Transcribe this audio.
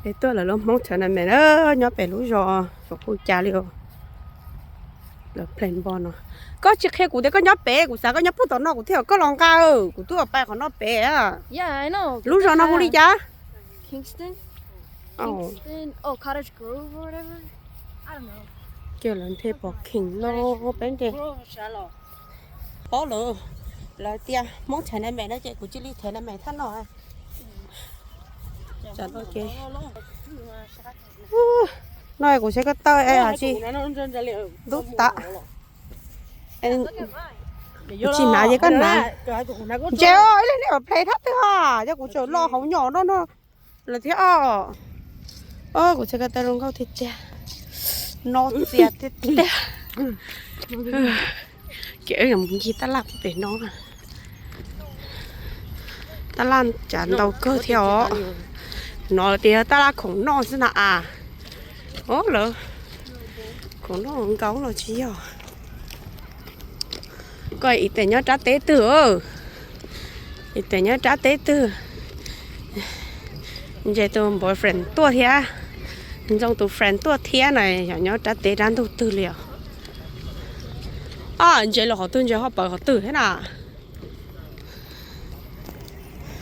Es tuaj lawv lub Hmoob tournament na, nyob pem lub zos Suav Kuj Ca li os. Lawv play npo no. Koj tsis qhia kuv tias koj nyob pem, kuv xav koj nyob puag tom no kuv thiaj kom koj los nqa. Kuv twb pais qhov no pem. Lub zos no hu li cas? Kingston? Kingston? Oh, Cottage Grove or whatever? I don't know. Ces lawv nrhiav pom King no peb nrhiav. Paub lawm, lawv tias Hmoob tournament no ces kuv cia li tournament thaj no. No kuv saib koj taw es tsis ntub tas. Kuv tsis hnav ces koj hnav. Ntses, ib leeg nej play thab twg os, yog kuv tseem los hauv nyom no no lawm thiab os. Kuv saib koj taw zoo nkauj tiag tiag. No txias tiag tiag. Ces wb yuav mus ncig tab laj pem no. Tab laj cas ntau kawg thiab os. No tias tab laj khoom noj xwb na as. Os lawv, khoom noj nkaus los tsis yog. Koj ib tes nyob rab teb twg? Ib tes nyob rab teb twg? Ntses tus boyfriend tuaj thiab, Ntxoov tus friend tuaj thiab na, yog nyob rab teb rab ntug twg li os. Os, Ntses los qhov twg Ntses ho pawv qhov twg thiab na?